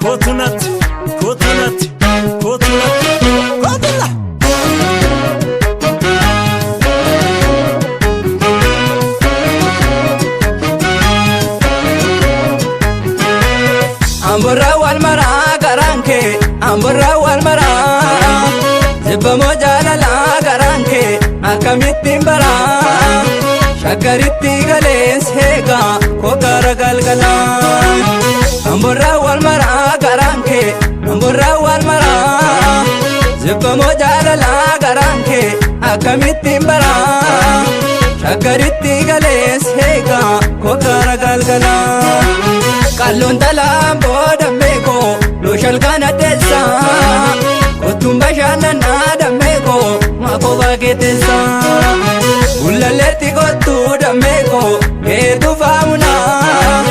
Kootu natti, kootu natti, kootu natti, kootu la. Amborraa wal maraa garaan kee, amborraa wal maraa, jibbamoo jaalalaa garaan kee akkamittiin baraa, shaggaritti galees heegaa kookara galgalaa. Amborraa wal maraa garaan kee, amborraa wal maraa, jibbamoo jaalalaa garaan kee akkamittiin baraa, shaggaritti galees heegaa kookara galgalaa. Qalloon talaan booda meekoo looshal kana teessa, kottuun bashannanaa dammeekoo maakoo baakee teessa. Bullaleetti kottuu dammeekoo keetu faamunaa,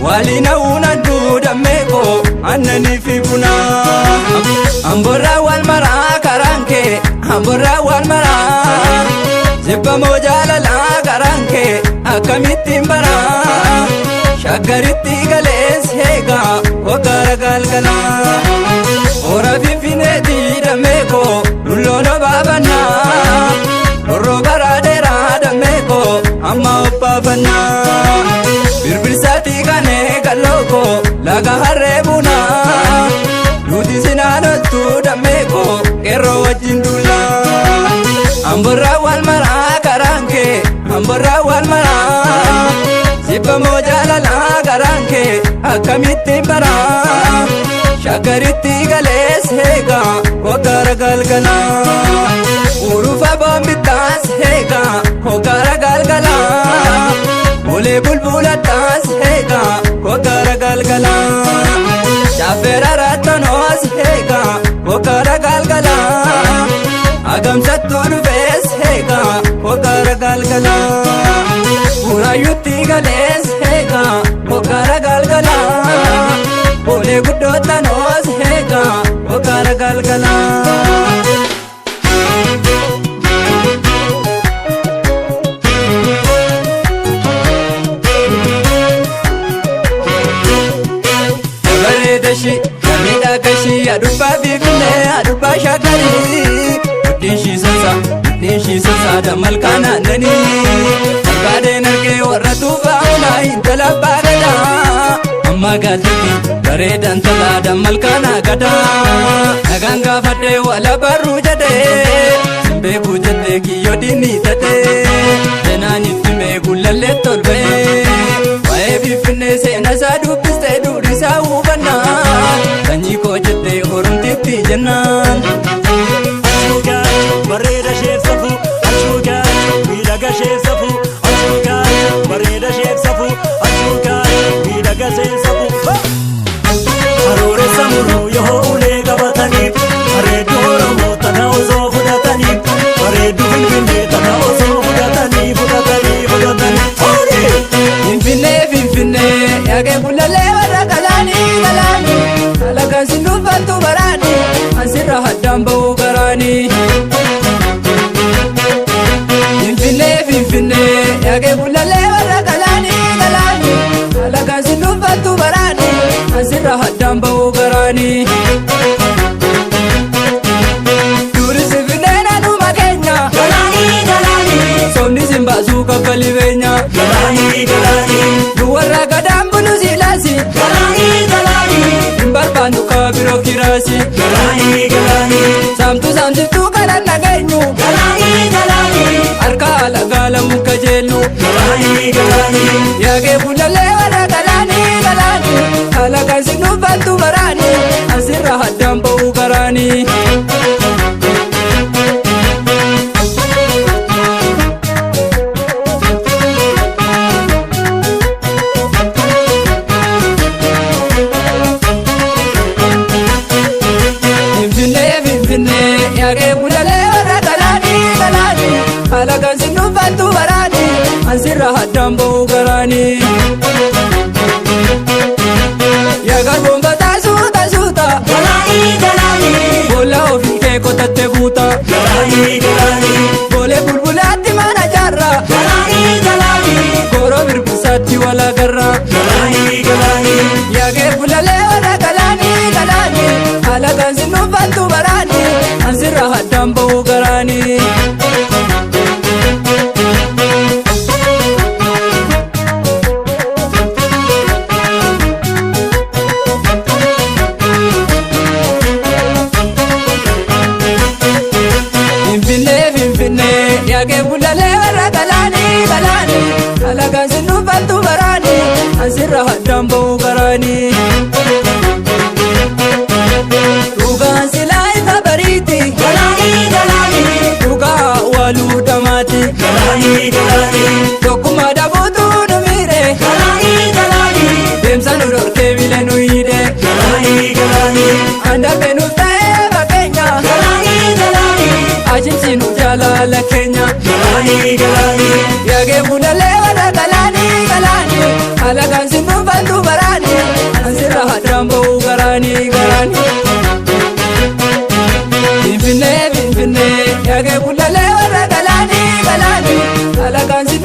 waliin hawwuun dammeekoo aannanii fi bunaa. Amborraa wal maraa karaan kee, amborraa wal maraa, jibbamoo jaalalaa garaan kee akkamittiin baraa, shaggaritti galees heegaa kookara galgalaa. Hora Finfinneetti dammeekoo dulloon obaafannaa, roorroo karaa dheeraa dammeekoo amma obbaafannaa. Birbirsaatti kanee kallookoo laga harree bunaa, duuti sinaan oltuu dammeekoo qeerroo wajjin duulaa. Amborraa wal maraa karaan kee, amborraa wal maraa, jibbamoo jaalalaa garaan kee akkamittiin baraa, shaggaritti galees heegaa kookara galgalaa. Urufa boombittaas heegaa kookara galgalaa. Olee bulbulattaas heegaa kookara galgalaa. Chaffeera rattanoos heegaa kookara galgalaa. Agamsattuu dhufees heegaa kookara galgalaa. Buraayyuutti galees heegaa kookara galgalaa. Olee guddoottanoos heegaa kookara galgalaa. Bareeda ishii, miidhaga ishii, adubbaa Finfinnee, adubbaa Shaggarii. Guddin ishii sassa, guddin ishii sassa, dammalkaan aannanii. Barbaadeen argee warra tuufaa'uuna intala abbaa gadaa. Amma gaaltetti bareedan talaa dammalkaan gadaa. Nagaan gaafadhee wala barruu jedhee, simbeekuu jettee kiyyoo diinni tatee. Seenaan itti mee gullallee tolbee. Waa'ee Finfinnee seena isaa dubbistee durii isaa hubannaan. Sanyii koo jettee horomtitti jennaan. Ashuugaa bareeda isheef safuu, ashuugaa miidhaga isheef safuu, ashuugaa bareeda isheef safuu, ashuugaa miidhaga isheef safuu. Harooressa muruu yoo ulee qabatanii, bareedduu Oromoo tana osoo fudhatanii, bareedduu Finfinnee tana osoo fudhatanii, fudhatanii, fudhatanii. Horii! Finfinnee, Finfinnee, yaaqee gullallee warra galaanii galaanii. Alagaan sin dhuunfattu baraanii, ansirra haddaan ba'uu garaanii. Finfinnee, Finfinnee, yaaqee gullallee warra galaanii galaanii. Alagaan sin dhuunfattu baraanii, ansirra haddaan ba'uu garaanii. Duris Finfinnee naannuma keenya, Galaanii galaanii. Sobni sin baasuu kaffalii beenya. Galaanii galaanii. Nu warra gadaan bulu silaasi, Galaanii galaanii. Hin barbaannu kaabiroo kiraasi. Galaanii galaanii. Saamtuu saamsiftuu kanan nageenyu, Galaanii galaanii. Harka alagaa lamuu kajeellu. Galaanii galaanii. Yaaqee gullallee warra galaanii galaanii. Alagaan sin dhuunfattu baraanii, asirra haddaan ba'uu garaanii. Finfinnee, Finfinnee, yaaqee gullallee warra galaanii galaanii. Alagaan sin dhuunfattu baraanii, asirra haddaan ba'uu garaanii. Yaa garboon bataa suuta suuta, Galaanii galaanii. Boolla ofii kee qotattee buuta. Galaanii galaanii. Boolee bulbulaatti mana jaarraa, Galaanii galaanii. Ansirra haddaan ba'uu garaanii. Dhugaan silaa isa bariiti. Galaanii galaanii. Dhugaa waluu dhamaati. Galaanii galaanii. Tokkummaa dhabuutu nu miire. Galaanii galaanii. Deemsa nu dhorkee miila nu hidhe. Galaanii galaanii. Handarbee nuuf ta'ee fakkeenya. Galaanii galaanii. Ajibsi nu jaalala keenya. Galaanii galaanii. Yaagee fuulallee warra galaanii galaanii. Alagaan sin dhuunfantu baraanii. Ansirra haddaan ba'uu garaanii garaanii. Finfinnee finfinnee yaagee fuulallee warra galaanii galaanii. Alagaan sin